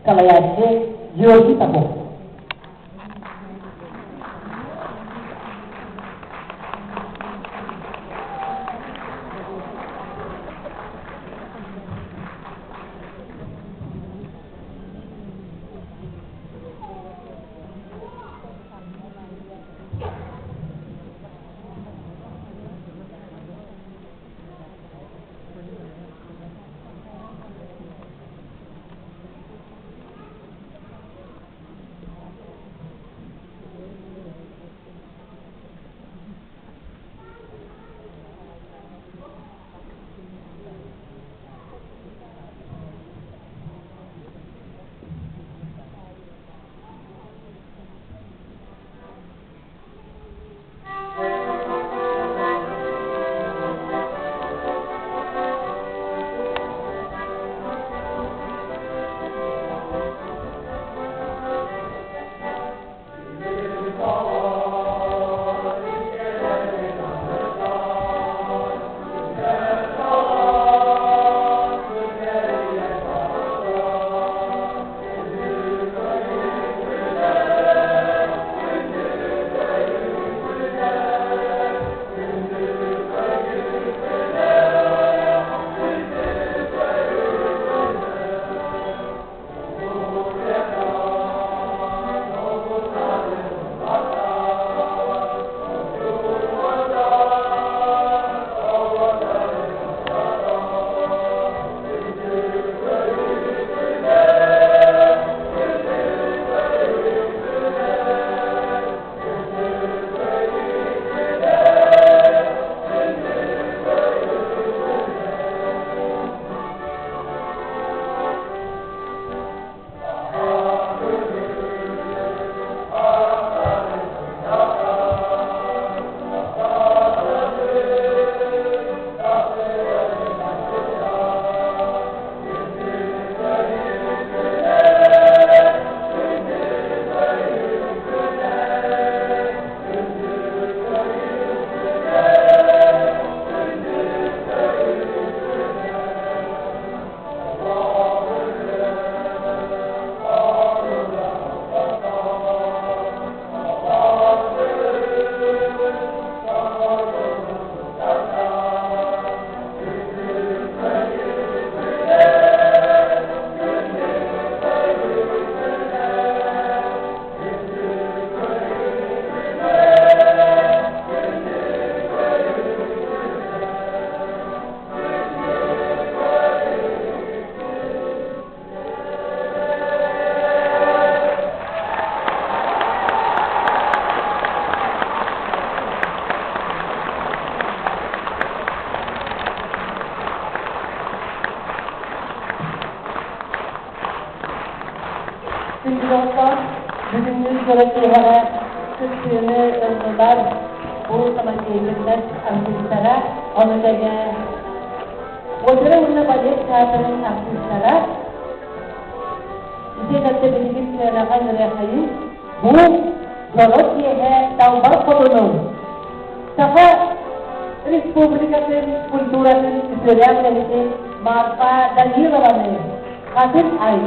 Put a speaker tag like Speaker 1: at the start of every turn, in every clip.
Speaker 1: Салайааччы Георгий Попов. Күндү бүгүҥҥү дьоро киэһэҕэ кыттыыны ыллылар бу самодеятельность артыыстара, ону тэҥэ Опера уонна балет театрын артыыстара ити кытта билигин сыанаҕа ыҥырыаххайын бу дьоро киэһэ Далбар Хотунун Саха Республикатын культуратын үтүөлээх үлэһитин Марфа Данилованы Хатын Ай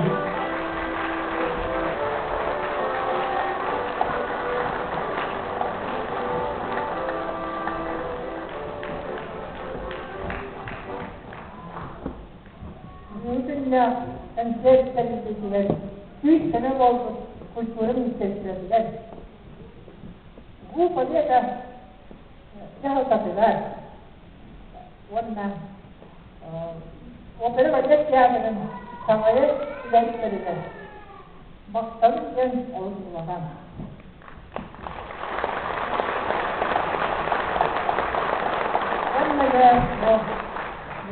Speaker 1: Бүгүҥҥү концерт тэриллиитигэр күүс-көмө буолбут культура министерствотыгар Бу Победа дьаһалтатыгар уонна опера балет театрын салайар үлэһиттэригэр махталым диэн олус улахан. Уонна дьэ бу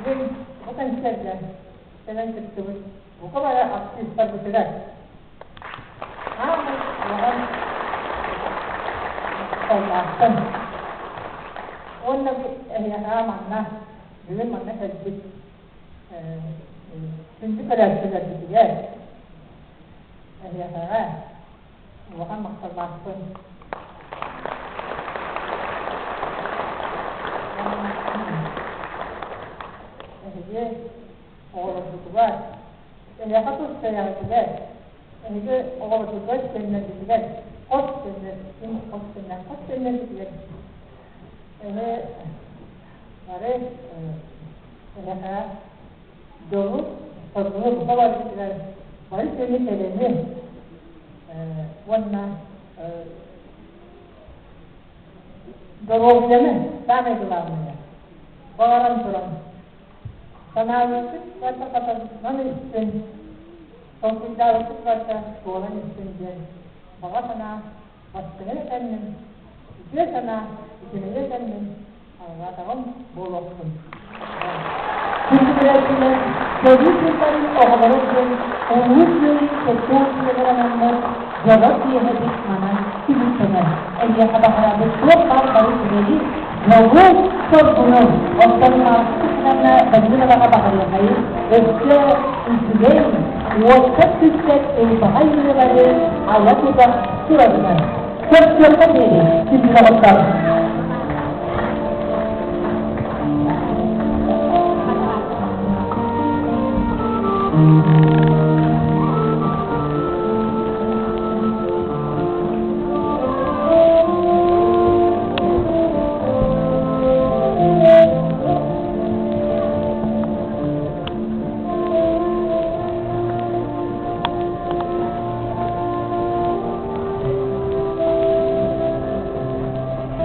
Speaker 1: бүгүн бу концергэ кэлэн кыттыбыт бука бары артыыстарбытыгар Аамай улахан махталлаахпын. Уонна бу эһиэхэ манна бүгүн манна кэлбит күндү көрөөччүлэрбитигэр эһиэхэҕэ улахан махталлаахпын. Эһиги оҕолорбутугар Эһиэхэ тус бэйэҕитигэр, эһиги оҕолоргутугар, сиэннэргитигэр, хос сиэннэр, хос сиэннэр, хос сиэннэргитигэр эһи бары эһиэхэ дьолу, соргуну бука барбытыгар бары сиэни кэрэни уонна доруобуйаны, самое главное, баҕаран туран Санаабыппыт барыта хатанан истин, толкуйдаабыппыт барыта туолан истин диэн баҕа санаа бастыҥын этэммин, үтүө санаа үтүмэйэ этэммин алҕаатаҕым буолуохтун.
Speaker 2: Күндү сэрии сылларын оҕолоро диэн Улуу Кыайыы 70 сылыгар анаммыт дьоро киэһэбит манан түмүктэнэр. Эйиэхэ баҕарабыт туох баар бары үчүгэйи, дьолу, соргуну, оттон Марфа Тихоновна Даниловаҕа баҕарыахайын өссө үчүгэй, уоттан түспэт ылбаҕай ырыалары айа-тута турарынан. Көрсүөххэ диэри, күндү доҕоттор!